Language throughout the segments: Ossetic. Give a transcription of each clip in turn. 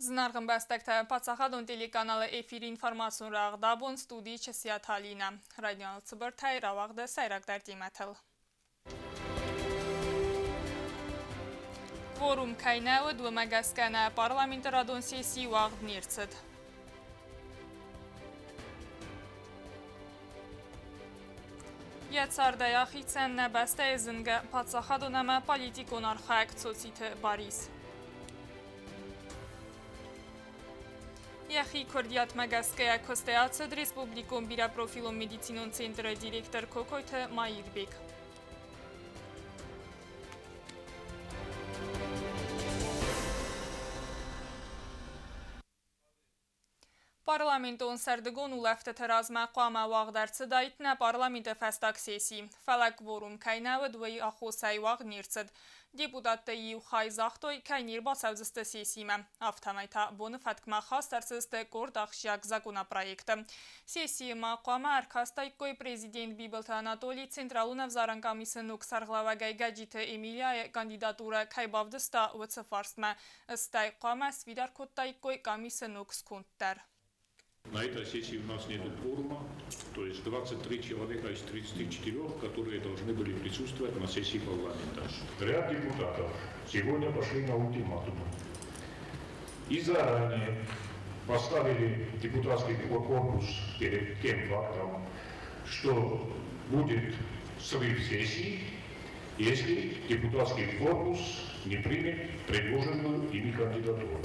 Зынаргъ ӕмбӕстӕгтӕ, паддзахадон телеканалы эфиры информацион рӕгъд абон студийы Чысиаты Алинӕ. Райдианы цыбыртӕй рауагъды сӕйрагдӕр темӕтыл. Кворум кӕй нӕ уыд, уымӕ гӕсгӕ нӕ парламенты радон сесси уагъд не рцыд. Йӕ цардӕй ахицӕн нӕ бӕстӕйы зынгӕ паддзахадон ӕмӕ политикон архайӕг Цоциты Барис. Йӕхи куырдиатмӕ гӕсгӕ куыстӕй ацыд республикон бирӕпрофилон медицинон центры директор Кокойты Маирбег. Парламентон сӕрдыгон улӕфтыты размӕ хъуамӕ уагъд ӕрцыдаид нӕ парламенты фӕстаг сесси. Фӕлӕ кворум кӕй нӕ уыд, уый аххосӕй уагъд не рцыд. Депутаттӕй иу хай загътой, кӕй не рбацӕудзысты сессимӕ. Афтӕмӕй та боны фӕткмӕ хаст ӕрцыдысты къорд ахсджиаг законопроекты. Сессийы ма хъуамӕ ӕркастаиккой президент Бибылты Анатолий Централон ӕвзарӕн къамисы ног сӕргълӕууӕгӕй Гӕджиты Эмилияйы кандидатурӕ кӕй бавдыста, уыцы фарстмӕ. Стӕй хъуамӕ сфидар кодтаиккой къамисы ног сконд дӕр. На этой сессии у нас нет кворума, то есть 23 человека из 34, которые должны были присутствовать на сессии парламента. Ряд депутатов сегодня пошли на ультиматум и заранее поставили депутатский корпус перед тем фактом, что будет срыв сессии, если депутатский корпус не примет предложенную ими кандидатуру.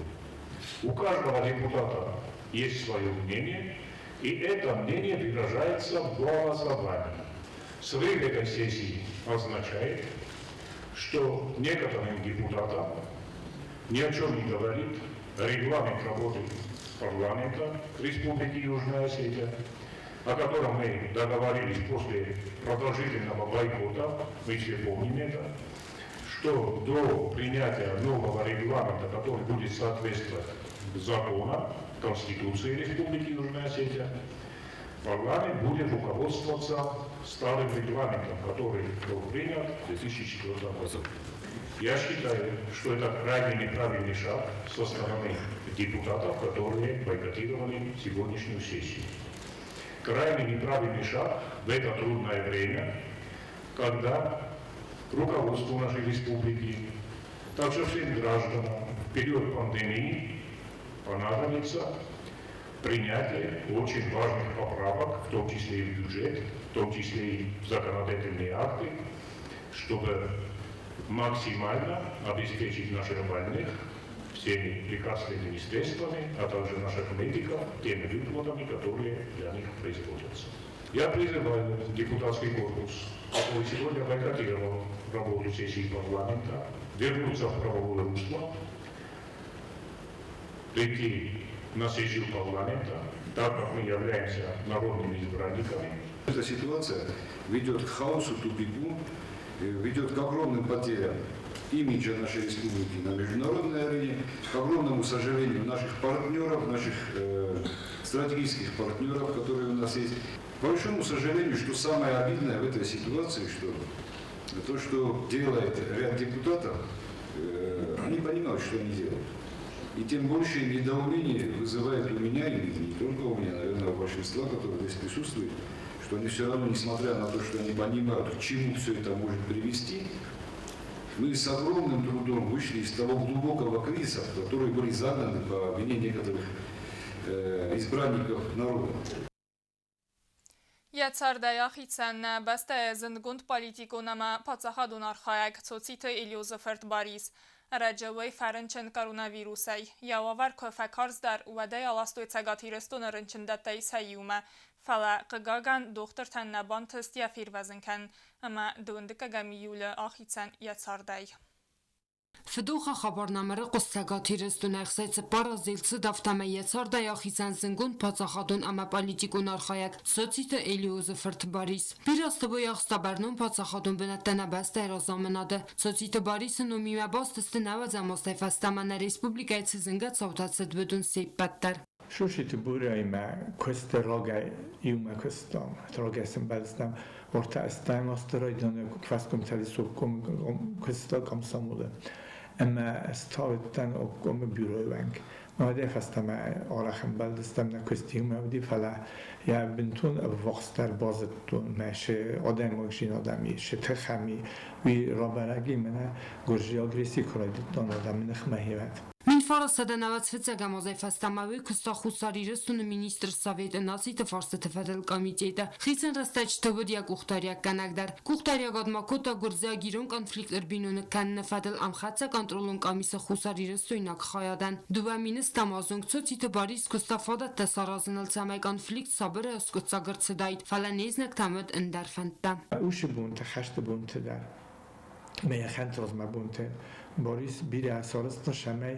У каждого депутата есть свое мнение, и это мнение выражается в голосовании. Срыв этой сессии означает, что некоторым депутатам ни о чем не говорит регламент работы парламента Республики Южная Осетия, о котором мы договорились после продолжительного бойкота, мы все помним это, что до принятия нового регламента, который будет соответствовать законам, Конституции Республики Южная Осетия, парламент будет руководствоваться старым регламентом, который был принят в 2004 году. Я считаю, что это крайне неправильный шаг со стороны депутатов, которые бойкотировали сегодняшнюю сессию. Крайне неправильный шаг в это трудное время, когда руководству нашей республики, также всем гражданам в период пандемии понадобится принятие очень важных поправок, в том числе и в бюджет, в том числе и в законодательные акты, чтобы максимально обеспечить наших больных всеми лекарственными средствами, а также наших медиков теми выплатами, которые для них производятся. Я призываю депутатский корпус, который сегодня бойкотировал работу сессии парламента, вернуться в правовое русло, прийти на сессию парламента, так как мы являемся народными избранниками. Эта ситуация ведет к хаосу, тупику, ведет к огромным потерям имиджа нашей республики на международной арене, к огромному сожалению наших партнеров, наших стратегических партнеров, которые у нас есть. К большому сожалению, что самое обидное в этой ситуации, что то, что делает ряд депутатов, они понимают, что они делают. И тем больше недоумение вызывает у меня, и не только у меня, наверное, у большинства, которые здесь присутствуют, что они все равно, несмотря на то, что они понимают, к чему все это может привести, мы с огромным трудом вышли из того глубокого кризиса, в который были загнаны по вине некоторых избранников народа. Йӕ цардӕй ахицӕн нӕ бӕстӕйы зындгонд политикон ӕмӕ паддзахадон архайӕг Цоциты Элиозы фырт Барис. Ӕрӕджы уый фӕрынчын коронавирусӕй. Йӕ уавӕр куы фӕкарздӕр, уӕд ӕй аластой Цӕгат Ирыстоны рынчындӕттӕй сӕ иумӕ. Фӕлӕ, хъыгагӕн, дохтыртӕн нӕ бантыст йӕ фервӕзын кӕнын, ӕмӕ дыууындыккӕгӕм июлы ахицӕн йӕ цардӕй. Фыдохы хабар нӕм ӕрыхъуыст Цӕгат Ирыстоны 64 азы цыд, афтӕмӕй йӕ цардӕй ахицӕн зынгонд паддзахадон ӕмӕ политикон архайӕг Цоциты Элиозы фырт Барис. Бирӕ азты уый ахста бӕрнон паддзахадон бынӕттӕ нӕ бӕстӕйы разамынады. Цоциты Барисы номимӕ баст сты нӕуӕдзӕм азтӕй фӕстӕмӕ нӕ республикӕйы цы зынгӕ цаутӕ цыд, уыдон се ппӕт дӕр. Шушиты Буряимӕ куысты рагӕй иумӕ куыстам, рагӕй сӕмбӕлдыстӕм. Ортӕ ӕстӕм азты райдианы фӕскомцӕдисы обком куыста комсомолы. Ӕмӕ ӕз та уыдтӕн обкомы бюройы уӕнг. Уӕдӕй фӕстӕмӕ арӕх ӕмбӕлдыстӕм нӕ куыст иумӕ уыди, фӕлӕ йӕ бынтон ӕввахсдӕр базыдтон, мӕ шы адӕймагдзинад ӕм и, шы тых ӕм и, уый рабӕрӕг и, мӕнӕ гуырдзиаг агресси куы райдыдтон адӕмы ныхмӕ хивӕд. 1991 азӕй фӕстӕмӕ уый куыста Хуссар Ирыстоны министрты советы нациты фарстыты фӕдыл комитеты. Хицӕн рӕстӕджыты уыд йӕ къухдариуӕггӕнӕг дӕр. Къухдариуӕгад ма кодта гуырдзиаг-ирон конфликт ӕрбиноныг кӕныны фӕдыл ӕмхӕццӕ контролон къамисы хуссарирыстойнаг хайадӕн. 2000 азы онг Цоциты Барис куыста фадӕттӕ саразыныл, цӕмӕй конфликт сабырӕй аскъуыддзаг ӕрцыдаид, фӕлӕ не знӕгтӕм уыд ӕндӕр фӕндтӕ. Уыцы бонты, хӕсты бонты дӕр мӕ йӕхӕн размӕ бонты Борис бирӕ сарӕзта, цӕмӕй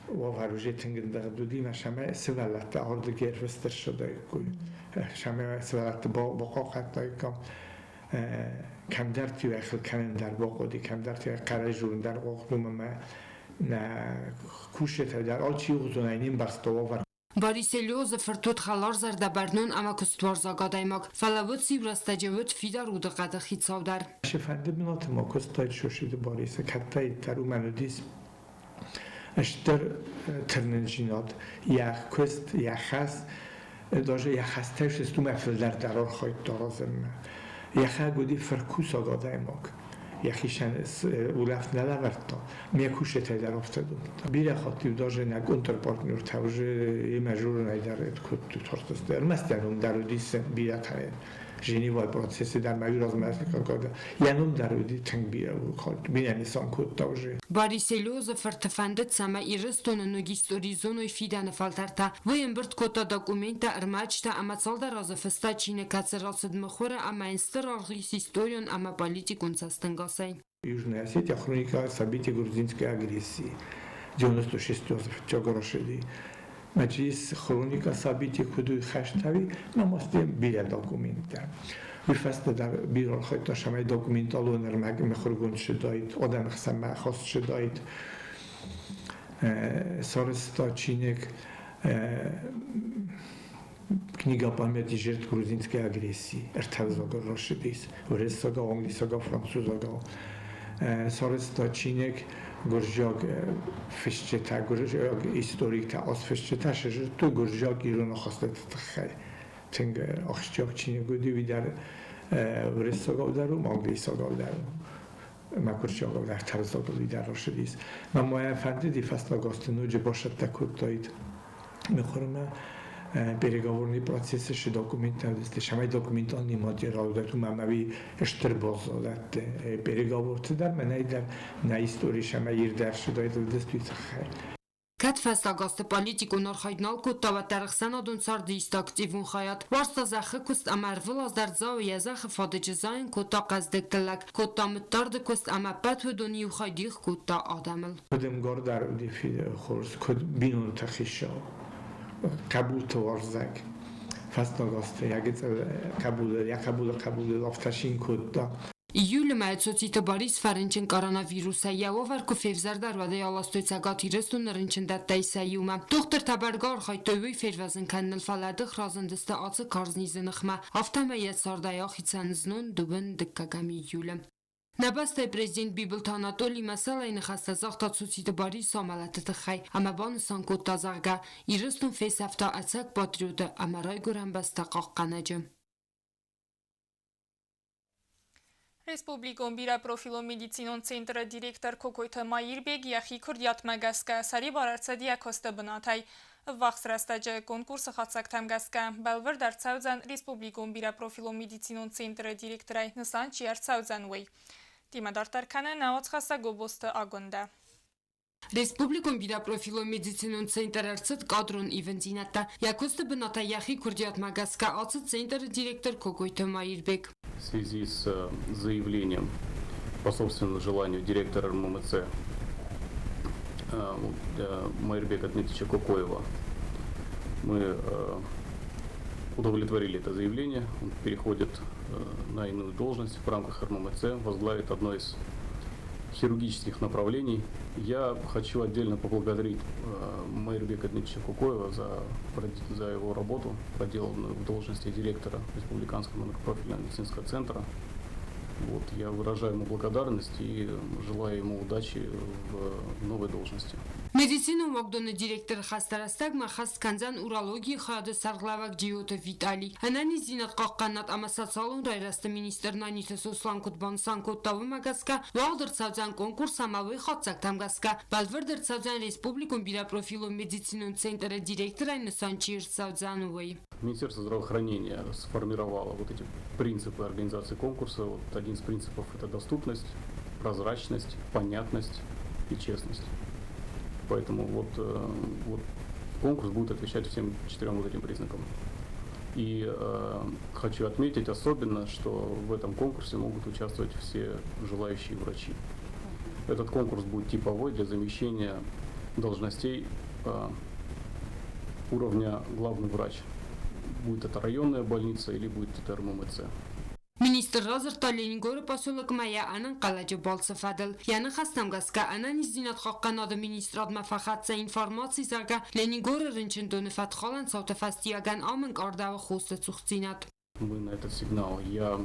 уавӕр уже тынг ӕндӕгъд уыди, ӕмӕ цӕмӕй сывӕллӕттӕ ардыгӕй ӕрвыст ӕрцыдаиккой, цӕмӕй сывӕллӕтты бахъахъхъӕдтаиккам. Кӕмдӕрты ӕхыл кӕнын дӕр бахъуыди, кӕмдӕрты хъӕрӕй дзурын дӕр бахъуыд, ӕмӕ нӕ кусджытӕ дӕр алчи иугъуызонӕй не мбӕрста уавӕр. Борис Елиозы фырт уыд хӕларзӕрдӕ, бӕрнон ӕмӕ куыстуарзаг адӕймаг, фӕлӕ уыд иу рӕстӕджы уыд фидар удыхъӕды хицау дӕр. Цыфӕнды бынаты ма куыстаид Соситы Борисы, кӕддӕриддӕр уымӕн уыдис стыр тырнындзинад, йӕ куыст, йӕ хӕс, даже йӕ хӕстӕй уымӕ фылдӕр дӕр архайдта аразынмӕ. Йӕхӕдӕг уыди фыркусаг адӕймаг, йӕхицӕн улӕфт нӕ лӕвӕрдта, ме кусджытӕй дӕр афтӕ домдта. Бирӕ хатт-иу даже нӕ контрпартнертӕ уже имӕ журнӕй дӕр куыд тарстысты. Ӕрмӕст йӕ ном дӕр уыдис бирӕтӕ Женевайы процессы дӕр ма размӕ йӕ ном дӕр уыди тынг бирӕ бирӕ нысан кодта уже. Борис Елиозы фырты фӕндыд, цӕмӕй Ирыстоны ног истори зоной фидӕны фӕлтӕртӕ. Уый ӕмбырд кодта документтӕ, ӕрмӕджытӕ ӕмӕ цалдӕр азы фыста чиныг, кӕцы рацыд мыхуыры ӕмӕ йын стыр аргъ ис историон ӕмӕ политикон цӕстӕнгасӕй. Южная Осетия хроника событий грузинской агрессии 96 фыццаг Маджлис хроника событий куыд хӕстӕви, намасте бирӕ документтӕ. Уый фӕстӕ дӕр бирӕ архайдта, цӕмӕй документалон ӕрмӕг мыхуыргонд ссыдаид, адӕмы хсӕнмӕ хаст ссыдаид. Сарӕзта чиныг Книга памяти жертв грузинской агрессии ӕртӕвзагыл рацыдис уырыссагау, англисагау, французагау. Сарӕзта чиныг гуырдзиаг фысджытӕ, гуырдзиаг историктӕ, азфысджытӕ сӕзырдтой гуырдзиаг ирон ахастыты тыххӕй. Тынг ахсджиаг чиныг уыди, уый дӕр уырыссагау дӕр у, англисагау дӕр у. Мӕ гуырдзиагау дӕр ӕртӕвзагыл уый дӕр рацыдис. Мӕ ма фӕндыди фӕстаг азты ноджы басӕттӕ кодтаид мыхуырмӕ переговорный процессы шы документтӕ уыдысты, цӕмӕй документон материал уыдаид, уымӕ ӕмӕ уый стыр баззадӕтты переговорты дӕр, мӕнӕй дӕр нӕ истори цӕмӕй ирд ӕрцыдаид, уыдысты уый тыххӕй. Кӕд фӕстаг азты политикон архайд нал кодта, уӕддӕр ӕхсӕнадон царды иста активон хайад. Уарзта зӕххы куыст ӕмӕ ӕрвылаз дӕр Дзауы йӕ зӕххы фадыджы зайын кодта хъӕздыг тыллӕг, кодта мыддарды куыст ӕмӕ ӕппӕт уыдон иу хай дих кодта адӕмыл. Куыд ӕмгар дӕр уыди хорз, куыд бинонты хицау, хъӕбулты уарзӕг. Фӕстаг азты йӕ гыццыл хъӕбулы, йӕ хъӕбулы хъӕбулыл афтӕ цин кодта. Июлы мӕйы Цоциты Борис фӕрынчын коронавирусӕй. Йӕ уавӕр куы февзӕрдӕр, уӕд ӕй аластой Цӕгат Ирыстоны рынчындӕттӕй сӕ иумӕ. Дохтыртӕ бӕргӕ архайдтой уый фервӕзын кӕныныл, фӕлӕ ӕдых разындысты ацы карз низы ныхмӕ. Афтӕмӕй йӕ цардӕй ахицӕн знон дыууын дыккӕгӕм июлы. Нӕ бӕстӕйы президент Бибылты Анатоли мӕсӕлӕй ныхӕстӕ загъта Цоциты Барисы амӕлӕты тыххӕй ӕмӕ банысан кодта, зӕгъгӕ, Ирыстон фесӕфта ӕцӕг патриоты ӕмӕ райгуырӕн бӕстӕ хъахъхъӕнӕджы. Республикон бирӕпрофилон медицинон центры директор Кокойты Маирбег йӕхи куырдиатмӕ гӕсгӕ сӕрибар ӕрцыд йӕ куысты бынатӕй. Ӕввахс рӕстӕджы конкурсы хатдзӕгтӕм гӕсгӕ бӕлвырд ӕрцӕудзӕн республикон бирӕпрофилон медицинон центры директорӕй нысан чи ӕрцӕудзӕн, уый. Темӕ дарддӕр кӕны нӕ уацхӕссӕг Гобозты Агуындӕ. Республикон бирӕпрофилон медицинон центр ӕрцыд кадрон ивындзинӕдтӕ. Йӕ куысты бынатӕй йӕхи куырдиатмӕ гӕсгӕ ацыд центры директор Кокойты Маирбег. В связи с заявлением по собственному желанию директора РММЦ Маирбека Дмитриевича Кокоева мы удовлетворили это заявление. Он переходит на иную должность в рамках РММЦ, возглавит одно из хирургических направлений. Я хочу отдельно поблагодарить Маирбека Дмитриевича Кокоева за его работу, проделанную в должности директора Республиканского многопрофильного медицинского центра. Вот, я выражаю ему благодарность и желаю ему удачи в новой должности. Медицинон уагдоны директоры хӕстӕ рӕстӕгмӕ ӕххӕст кӕндзӕн урологийы хайады сӕргълӕууӕг Джиоты Витали. Ӕнӕниздзинад хъахъхъӕнынад ӕмӕ социалон райрӕзты министр Наниты Сослан куыд банысан кодта, уымӕ гӕсгӕ уагъд ӕрцӕудзӕн конкурс ӕмӕ уый хатдзӕгтӕм гӕсгӕ бӕлвырд ӕрцӕудзӕн республикон бирӕпрофилон медицинон центры директорӕй нысан чи ӕрцӕудзӕн, уый. Министерство здравоохранения сформировало вот эти принципы организации конкурса. Вот один из принципов – это доступность, прозрачность, понятность и честность. Поэтому вот конкурс будет отвечать всем четырем вот этим признакам. И хочу отметить особенно, что в этом конкурсе могут участвовать все желающие врачи. Этот конкурс будет типовой для замещения должностей уровня главный врач. Будет это районная больница или будет это РММЦ. Министр радзырдта Ленингоры поселокмӕ йӕ ӕнӕнхъӕлӕджы балцы фӕдыл. Йӕ ныхӕстӕм гӕсгӕ, ӕнӕниздзинад хъахъхъӕнады министрадмӕ фӕхӕццӕ информаци, зӕгъгӕ, Ленингоры рынчындоны фӕткхалӕн цауты фӕстиуӕгӕн ам ӕнкъардӕуы хосты цухдзинад. Мы на этот сигнал, я,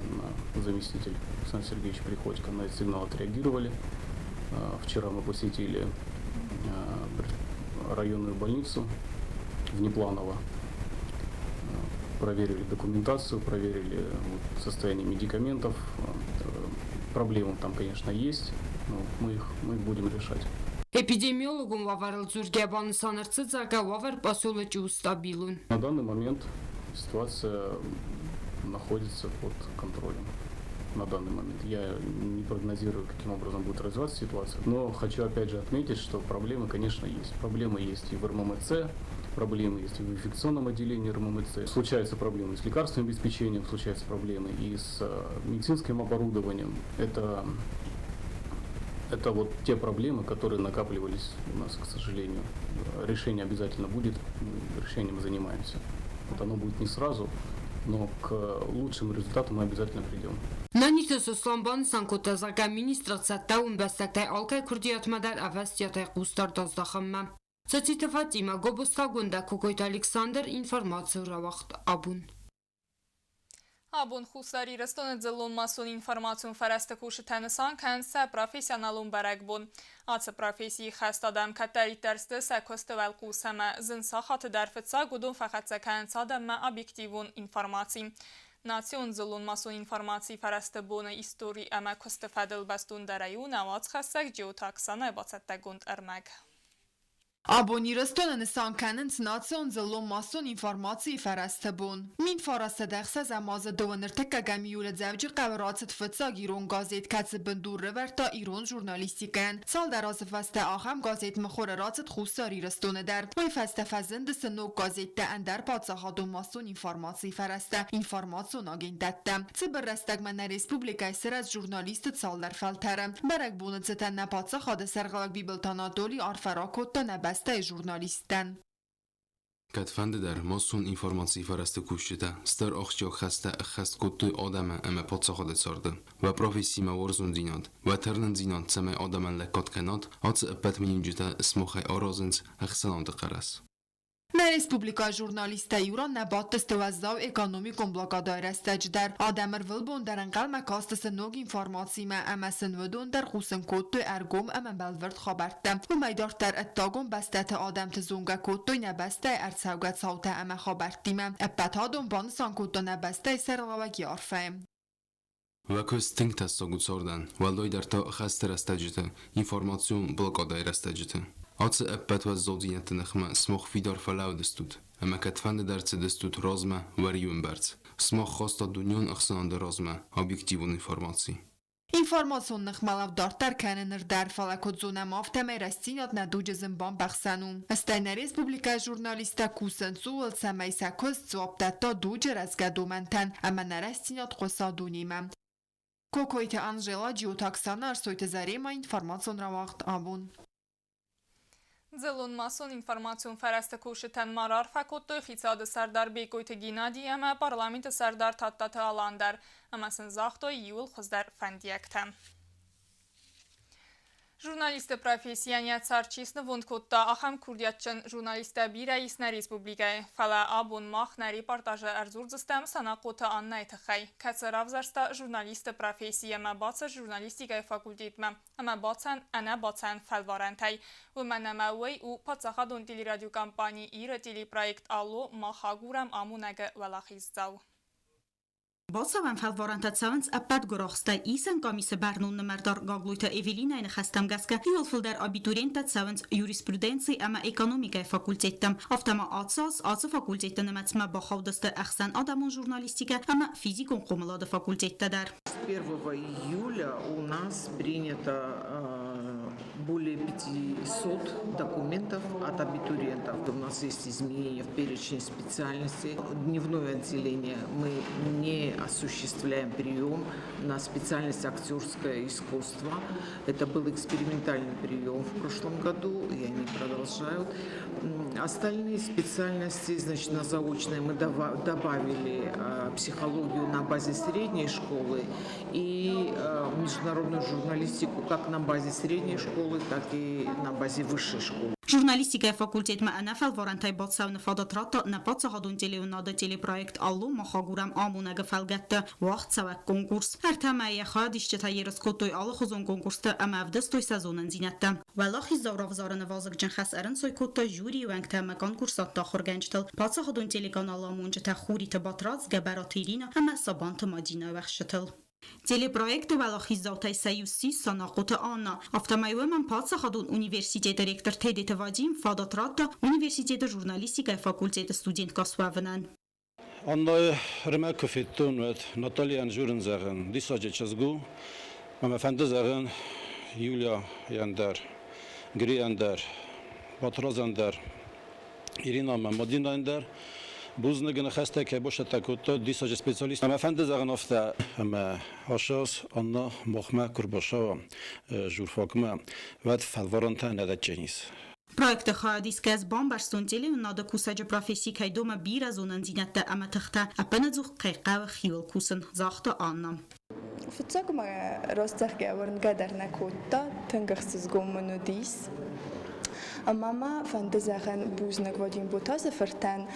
заместитель Александр Сергеевич Приходько, на этот сигнал отреагировали. Вчера мы посетили районную больницу внепланово, проверили документацию, проверили вот состояние медикаментов. Проблемы там, конечно, есть, но мы их будем решать. Эпидемиологон уавӕрыл дзургӕйӕ банысан ӕрцыд, зӕгъгӕ, уавӕр поселочы у стабилон. На данный момент ситуация находится под контролем. На данный момент. Я не прогнозирую, каким образом будет развиваться ситуация, но хочу опять же отметить, что проблемы, конечно, есть. Проблемы есть и в РММЦ, проблемы есть и в инфекционном отделении РММЦ. Случаются проблемы с лекарственным обеспечением, случаются проблемы и с медицинским оборудованием. Это вот те проблемы, которые накапливались у нас, к сожалению. Решение обязательно будет, решением занимаемся. Вот оно будет не сразу, но к лучшим результатам мы обязательно придем. Наниты Сослан банысан кодта, зӕгъгӕ, министрад цӕттӕ у ӕмбӕстӕгтӕй алкӕй куырдиатмӕ дӕр ӕвӕстиатӕй хъусдард аздахынмӕ. Цоциты Фатимӕ, Гобозты Агуындӕ, Кокойты Александр, информацион рауагъд Абон. Абон Хуссар Ирыстоны дзыллон-массон информацион фӕрӕзты кусджытӕ нысан кӕнынц сӕ профессионалон бӕрӕгбон. Ацы профессийы хӕст адӕм кӕддӕриддӕр сты сӕ куысты уӕлхъус ӕмӕ зын сахаты дӕр фыццаг уыдон фӕхӕццӕ кӕнынц адӕммӕ объективон информаци. Национ дзыллон-массон информацийы фӕрӕзты боны истори ӕмӕ куысты фӕдыл бӕстондӕрӕй у нӕ уацхӕссӕг Джиоты Оксанайы бацӕттӕгонд ӕрмӕг. Абон Ирыстоны нысан кӕнынц национ дзыллон-массон информацийы фӕрӕзты бон. 1906 азы 2 ӕртыккӕгӕм июлы Дзӕуджыхъӕуы рацыд фыццаг ирон газет, кӕцы бындур рывӕрдта ирон журналистикӕйӕн. Цалдӕр азы фӕстӕ ахӕм газет мыхуыры рацыд Хуссар Ирыстоны дӕр. Уый фӕстӕ фӕзындысты ног газеттӕ, ӕндӕр паддзахадон массон информацийы фӕрӕзтӕ, информацион агентадтӕ. Цыбыр рӕстӕгмӕ нӕ республикӕйы сырӕзт журналистты цалдӕр фӕлтӕры. Бӕрӕгбоны цытӕн нӕ паддзахады сӕргълӕууӕг Бибылты Анатоли арфӕ ракодта нӕ бӕстӕйы журналисттӕн. Кӕдфӕндыдӕр массон информацийы фӕрӕзты кусджытӕ стыр ахсджиаг хӕстӕ ӕххӕст кодтой адӕмы ӕмӕ паддзахады царды. Уӕ профессимӕ уарзондзинад, уӕ тырнындзинад, цӕмӕй адӕмӕн лӕггад кӕнат, ацы ӕппӕт миниуджытӕ сымахӕй аразынц ӕхсӕнады хъӕлӕс. Нӕ республикӕйы журналисттӕ иу ран нӕ бадтысты уӕззау экономикон блокадӕйы рӕстӕджы дӕр. Адӕм ӕрвылбон дӕр ӕнхъӕлмӕ кастысты ног информацимӕ ӕмӕ сын уыдон дӕр хъусын кодтой ӕргом ӕмӕ бӕлвырд хабӕрттӕ. Уымӕй дарддӕр ӕддагон бӕстӕты адӕмты зонгӕ кодтой нӕ бӕстӕйы ӕрцӕугӕ цаутӕ ӕмӕ хабӕрттимӕ. Ӕппӕт адон банысан кодта нӕ бӕстӕйы сӕргълӕууӕг йӕ арфӕйы. Уӕ куыст тынг тӕссаг у цардӕн, уӕлдайдӕр та хӕсты рӕстӕджыты, информацион блокадӕйы рӕстӕджыты. Ацы ӕппӕт уӕззаудзинӕдты ныхмӕ сымах фидар фӕлӕууыдыстут ӕмӕ кӕдфӕндыдӕр цыдыстут размӕ уӕ риуы Сымах хастат дунеон ӕхсӕнады размӕ объективон информаци. Информацион ныхмӕлӕуд дарддӕр кӕны ныр дӕр, фӕлӕ куыд зонӕм, афтӕмӕй рӕстдзинад нӕ дуджы зын бамбӕхсӕн у. Стӕй нӕ республикӕйы журналисттӕ кусынц ууыл, цӕмӕй сӕ куыст дзуапп дӕтта дуджы рӕзгӕ домӕнтӕн ӕмӕ нӕ рӕстдзинад хъуыса дунемӕ. Кокойты Анжела, Джиоты Оксана, Ӕрсойты Зарема, информацион рауагъд Абон. Дзыллон-массон информацион фӕрӕзты кусджытӕн ма раарфӕ кодтой хицауады сӕрдар Бекъойты Геннадий ӕмӕ парламенты сӕрдар Тадтаты Алан дӕр ӕмӕ сын загътой иууыл хуыздӕр фӕндиӕгтӕ. Журналисты профессийӕн йӕ цард чи снывонд кодта, ахӕм курдиатджын журналисттӕ бирӕ ис нӕ республикӕйы. Фӕлӕ абон мах нӕ репортажы ӕрдзурдзыстӕм Санахъоты Аннӕйы тыххӕй, кӕцы равзӕрста журналисты професси ӕмӕ бацыд журналистикӕйы факультетмӕ ӕмӕ бацӕн ӕнӕ бацӕн фӕлварӕнтӕй. Уымӕн ӕмӕ уый у паддзахадон телерадиокомпани Ир-ы телепроект «Алло, мах агурӕм амонӕг-ы уӕлахиздзау. Бацӕуӕн фӕлварӕнтӕ цӕуынц ӕппӕт гуырахстӕй. Исӕн къамисы бӕрнон нымӕрдар Гаглойты Эвелинӕйы ныхӕстӕм гӕсгӕ, иуыл фылдӕр абитуриенттӕ цӕуынц юриспруденци ӕмӕ экономикӕйы факультеттӕм. Афтӕ ма ацы аз ацы факультетты нымӕцмӕ бахаудысты ӕхсӕнадӕмон журналистикӕ ӕмӕ физикон хъомылады факультеттӕ дӕр. С 1 июля у нас принято более 500 документов от абитуриентов. У нас есть изменения в перечне специальностей. Дневное отделение мы не осуществляем прием на специальность актерское искусство. Это был экспериментальный прием в прошлом году, и они продолжают. Остальные специальности, значит, на заочное мы добавили психологию на базе средней школы и международную журналистику как на базе средней школы, так и на базе высшей школы. Журналистикӕйы факультетмӕ ӕнӕфӕлварӕнтӕй бацӕуыны фадат радта нӕ паддзахадон телеуынады телепроект «Алло, мах агурӕм амонӕг-ы фӕлгӕтты уагъдцӕуӕг конкурс. Ӕртӕ мӕйы хайадисджытӕ ерыс кодтой алыхуызон конкурсты ӕмӕ ӕвдыстой сӕ зонындзинӕдтӕ. Уӕлахиздзау равзарыны вазыгджын хӕс ӕрӕнцой кодта жюрийы уӕнгтӕ ӕмӕ конкурсантты ахуыргӕнджытыл, паддзахадон телеканалы амонджытӕ Хуриты Батрадз, Гӕбӕраты Иринӕ ӕмӕ Сабанты Мадинӕйы уӕхсчытыл. Телепроекты уӕлахиздзаутӕй сӕ иу ссис Санахъоты Анна. Афтӕмӕй уымӕн паддзахадон университеты ректор Тедеты Вадим фадат радта университеты журналистикӕйы факультеты студенткӕ суӕвынӕн. Аннайы ӕрмӕг куы федтон, уӕд Натальяйӕн дзурын зӕгъын, диссаджы чызг у, ӕмӕ фӕнды зӕгъын Юлияйӕн дӕр, Грийӕн дӕр, Батрадзӕн дӕр, Ирина ӕмӕ Мадинӕйӕн дӕр бузныг ныхӕстӕ кӕй бацӕттӕ кодтой диссаджы специалист. Ӕмӕ фӕнды зӕгъын афтӕ, ӕмӕ ацы Анна махмӕ куы рбацӕуа журфакмӕ, уӕд фӕлварӕнтӕ нӕ дӕтдженис. Проекты хайадисгӕ ӕз бамбӕрстон телеуынынады кусӕджы професси кӕй домы бирӕ зонындзинӕдтӕ ӕмӕ тыхтӕ, ӕппынӕдзух кӕй хъӕуы хиуыл кусын, загъта Анна. Фыццаг мӕ раст зӕгъгӕ уырнгӕ дӕр нӕ кодта, тынг ӕхсызгон мын уыдис. Ӕмӕ мӕ фӕнды зӕгъын бузныг Вадим Ботазы фыртӕн,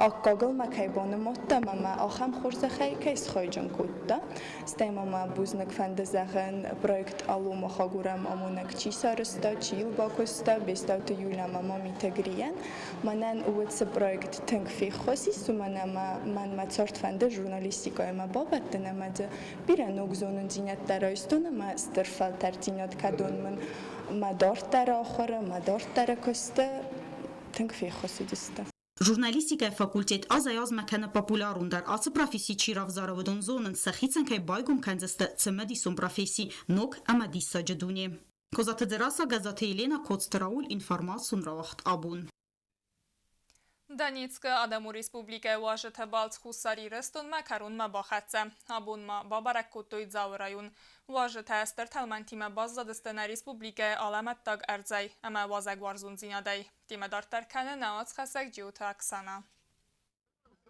аккагыл мӕ кӕй банымадта ӕмӕ мӕ ахӕм хорзӕхӕй кӕй схайджын кодта. Стӕй ма мӕ бузныг фӕнды зӕгъын, проект «Алло, мах агурӕм амонӕг» чи сарӕзта, чи йыл бакуыста, Бестауты Юля ӕмӕ Мамиты Грийӕн. Мӕнӕн уыцы проект тынг феххуыс ис, уымӕн ӕмӕ мӕн мӕ цард фӕнды журналистикӕимӕ бабӕттын ӕмӕ дзы бирӕ ног зонындзинӕдтӕ райстон ӕмӕ стыр фӕлтӕрддзинад кӕдон мын мӕ дарддӕры ахуыры, мӕ дарддӕры куысты тынг феххуыс уыдысты. Журналистикӕйы факультет азӕй-азмӕ кӕны популярондӕр. Ацы професси чи равзары, уыдон зонынц, сӕхицӕн кӕй байгом кӕндзысты цымыдисон професси, ног ӕмӕ диссаджы дуне. Козаты Дзерассӕ, Гӕззаты Еленӕ, Коцты Рауль, информацион рауагъд «Абон». Донецкы Адӕмон Республикӕйы уазджыты балц Хуссар Ирыстонмӕ кӕронмӕ бахӕццӕ. Абон ма бабӕрӕг кодтой Дзауы район. Уазджытӕ стыр тӕлмӕнтимӕ баззадысты нӕ республикӕйы алӕмӕттаг ӕрдзӕй ӕмӕ уазӕгуарзондзинадӕй. Темӕ дарддӕр кӕны нӕ уацхӕссӕг Джиоты Оксана.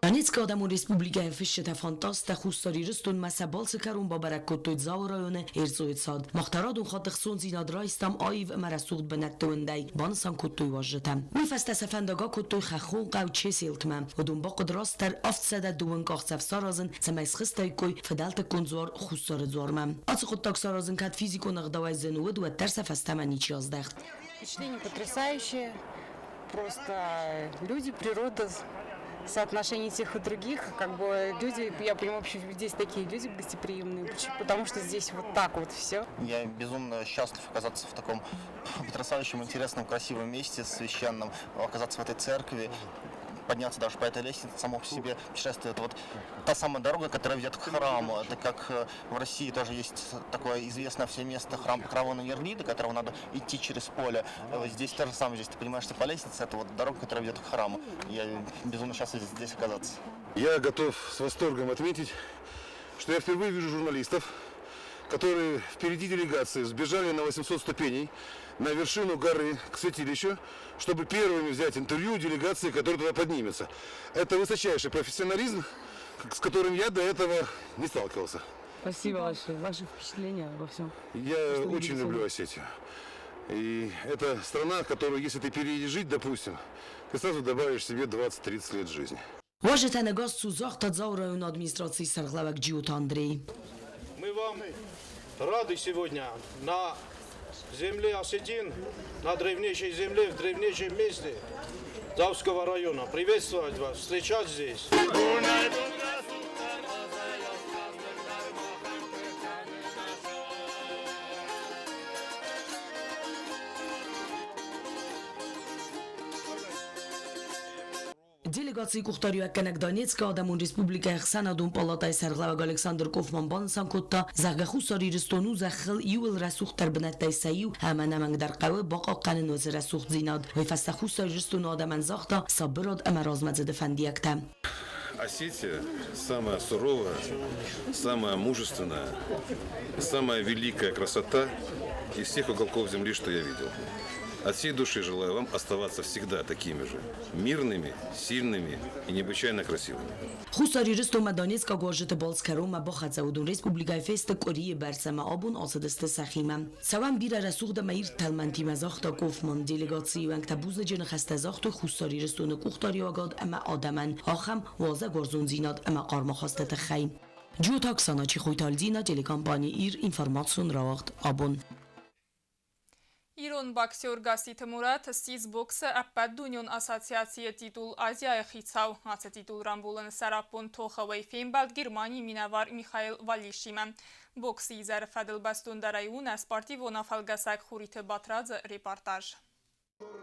Донецкы Адӕмон Республикӕйы фысджытӕ-фантасттӕ Хуссар Ирыстонмӕ сӕ балцы кӕрон бабӕрӕг кодтой Дзауы районы Эрцъойы цад. Мах та радон хатт ӕхцондзинад райстам аив ӕмӕ рӕсугъд бынӕтты уындӕй, банысан кодтой уазджытӕ. Уый фӕстӕ сӕ фӕндаг акодтой хӕххон хъӕу Чеселтмӕ. Уыдон бахъуыд растдӕр 702 къахдзӕф саразын, цӕмӕй схызтаиккой фыдӕлтыккон дзуар Хуссары дзуармӕ. Ацы хъуыддаг саразын кӕд физикон ӕгъдауӕй зын уыд, уӕддӕр сӕ фӕстӕмӕ ничи аздӕхт. Впечатление потрясающее. Просто люди, природа, соотношение тех и других, как бы люди, я понимаю, вообще здесь такие люди гостеприимные, потому что здесь вот так вот все. Я безумно счастлив оказаться в таком потрясающем, интересном, красивом месте, священном, оказаться в этой церкви, подняться даже по этой лестнице само по себе путешествие. Это вот та самая дорога, которая ведет к храму. Это как в России тоже есть такое известное все место, храм Покрова на Нерли, до которого надо идти через поле. Здесь то же самое, здесь ты поднимаешься по лестнице, это вот дорога, которая ведет к храму. Я безумно счастлив здесь оказаться. Я готов с восторгом отметить, что я впервые вижу журналистов, которые впереди делегации сбежали на 800 ступеней на вершину горы к святилищу, чтобы первыми взять интервью у делегации, которая туда поднимется. Это высочайший профессионализм, с которым я до этого не сталкивался. Спасибо большое. Ваши впечатления обо всем. Я Что очень увидели люблю сегодня? Осетию. И это страна, которую, если ты переедешь жить, допустим, ты сразу добавишь себе 20-30 лет жизни. Уазджытӕн ӕгас цу загъта Дзауы районы администрацийы сӕргълӕууӕг Джиоты Андрей. Мы вам рады сегодня на земле осетин, на древнейшей земле, в древнейшем месте Дзауского района. Приветствовать вас, встречать здесь. Делегацийы къухдариуӕггӕнӕг Донецкы Адӕмон Республикӕйы Ӕхсӕнадон палатӕйы сӕргълӕууӕг Александр Кофман банысан кодта, зӕгъгӕ, Хуссар Ирыстон у зӕххыл иууыл рӕсугъддӕр бынӕттӕй сӕ иу ӕмӕ ӕнӕмӕнгдӕр хъӕуы бахъахъхъӕнын уыцы рӕсугъддзинад. Уый фӕстӕ Хуссар Ирыстоны адӕмӕн загъта сабырад ӕмӕ размӕдзыды фӕндиӕгтӕ. Осетия самая суровая, самая мужественная, самая великая красота из всех уголков земли, что я видел. От всей души желаю вам оставаться всегда такими же мирными, сильными и необычайно красивыми. Хуссар Ирыстонмӕ донецкаг уазджыты балц кӕронмӕ бахӕццӕ уыдон республикӕйы фесты къуырийы бӕрц ӕмӕ абон ацыдысты сӕхимӕ. Цӕуӕм бирӕ рӕсугъд ӕмӕ ирд тӕлмӕнтимӕ, загъта Кофман. Делегацийы уӕнгтӕ бузныджы ныхӕстӕ загътой Хуссар Ирыстоны къухдариуӕгад ӕмӕ адӕмӕн ахӕм уазӕгуарзондзинад ӕмӕ хъарм ахасты тыххӕй. Джиоты Оксана, Чехойты Альдина, телекомпани Ир, информацион рауагъд Абон. Ирон боксер Гасситы Мурат ссис боксы ӕппӕтдунеон ассоциацийы титул Азияйы хицау. Ацы титул рамбулыны сӕраппонд тохы уый фембӕлд Германийы минӕвар Михаил Валишимӕ. Боксы изӕры фӕдыл бӕстондӕрӕй у нӕ спортивон афӕлгӕсӕг Хуриты Батрадзы репортаж.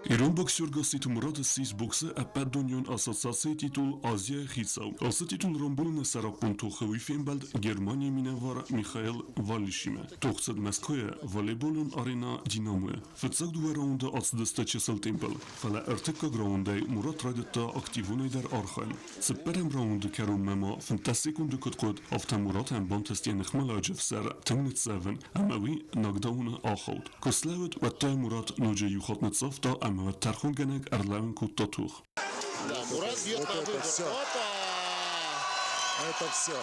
Ирон боксер Гасситы Мурат ссис боксы ӕппӕтдунеон ассоциацийы титул Азияйы хицау. Ацы титул рамбулыны сӕраппонд тохы уый фембӕлд Германийы минӕвар Михаил Валишимӕ. Тох цыд Мӕскуыйы волейболон аренӕ «Динамо»-йы. Фыццаг дыууӕ раунды ацыдысты чысыл темпыл, фӕлӕ ӕртыккаг раундӕй Мурат райдыдта активонӕйдӕр архайын. Цыппӕрӕм раунды кӕронмӕ ма 15 секунды куыд хъуыд, афтӕ Муратӕн бантыст йӕ ныхмӕлӕуджы фсӕр тынг ныццӕвын ӕмӕ уый нокдауны ахауд. Куы слӕууыд, уӕд та Мурат ноджы иу хатт ныццавта ӕмӕ уӕд тӕрхонгӕнӕг ӕрлӕууын кодта тох. Да, Мурат бьет Вот на это выбор. все. Опа! Это все.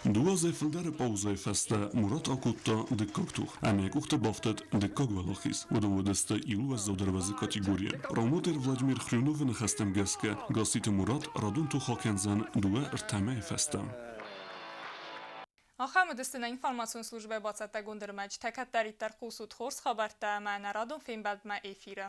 Дыууӕ азӕй фылдӕры паузӕйы фӕстӕ Мурат акодта дыккаг тох ӕмӕ йӕ къухты бафтыд дыккаг уӕлахиз. Уыдон уыдысты иууыл уӕззаудӕр уӕзы категорийы. Промоутер Владимир Хрюновы ныхӕстӕм гӕсгӕ, Гасситы Мурат радон тох акӕндзӕн дыууӕ-ӕртӕ мӕйы фӕстӕ. Ахӕм уыдысты нӕ информацион службӕйы бацӕттӕгонд ӕрмӕджытӕ. Кӕддӕриддӕр хъусут хорз хабӕрттӕ ӕмӕ нӕ радон фембӕлдмӕ эфиры.